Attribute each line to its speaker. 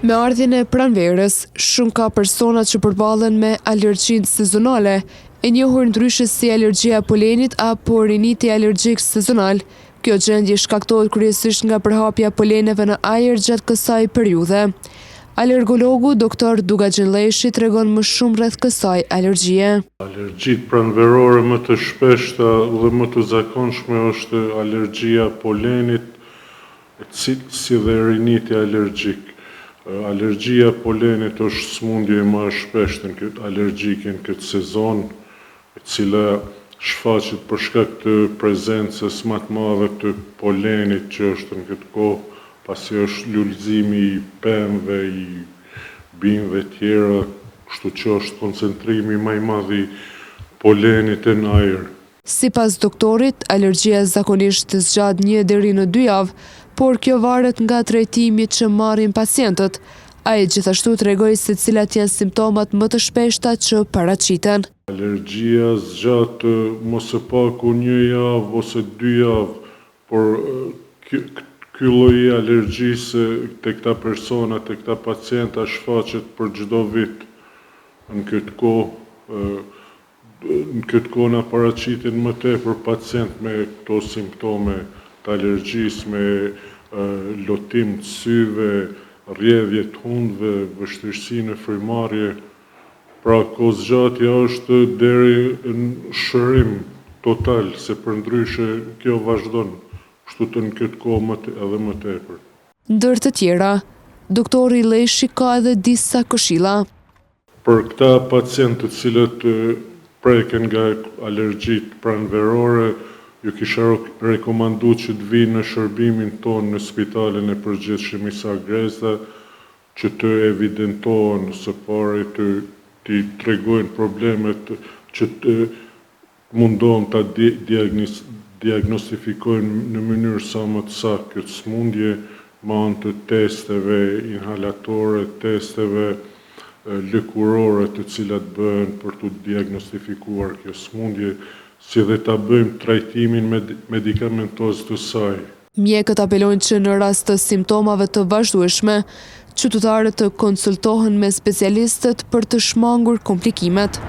Speaker 1: Me ardhjen e pranverës, shumë ka persona që përballen me alergjinë sezonale, e njohur ndryshe si alergjia e polenit apo riniti alergjik sezonal. Kjo gjendje shkaktohet kryesisht nga përhapja e poleneve në ajër gjatë kësaj periudhe. Alergologu Doktor Dukagjin Lleshi tregon më shumë rreth kësaj alergjie.
Speaker 2: Alergjitë pranverore më të shpeshta dhe më të zakonshme është alergjia e polenit, si dhe riniti alergjik. Alergjia e polenit është sëmundje më e shpeshtë në këtë alergjike në këtë sezon, e cila shfaqet për shkak të prezencës më të madhe të polenit që është në këtë kohë, pasi është lulëzimi i pemëve, i bimëve tjera, kështu që është koncentrimi më i madh i polenit në ajër.
Speaker 1: Sipas doktorit, alergjia zakonisht zgjat një deri në dy javë, por kjo varet nga trajtimi që marrin pacientët. Ai gjithashtu tregoi se cilat janë simptomat më të shpeshta që paraqiten.
Speaker 2: Alergjia zgjat më së paku një javë ose dy javë, por ky lloj i alergjisë te këta persona, te këta pacienta shfaqet për çdo vit në këtë kohë. Në këtë kohë na paraqiten më tepër pacientë me këto simptome të alergjisë, me lotim të syve, rrjedhje të hundëve, vështirësi në frymëmarrje. Pra kohëzgjatja është deri në shërim total, se përndryshe kjo vazhdon kështu të në këtë kohë më edhe më tepër.
Speaker 1: Ndër të tjera, doktori Lleshi ka edhe disa këshilla.
Speaker 2: Për këta pacientë të cilët preken nga alergjitë pranverore, ju kisha rekomandu që të vijnë në shërbimin tonë në Spitalin e Përgjithshëm Isa Grezda, që të evidentohen së pari, të t'i tregojnë problemet që të mundohen ta diagnostifikojnë në mënyrë sa më të saktë këtë sëmundje me anë të testeve inhalatore, testeve lëkurore të cilat bëhen për t'u diagnostifikuar kjo sëmundje, si dhe ta bëjmë trajtimin medikamentoz të saj.
Speaker 1: Mjekët apelojnë që në rast të simptomave të vazhdueshme, qytetarët të konsultohen me specialistët për të shmangur komplikimet.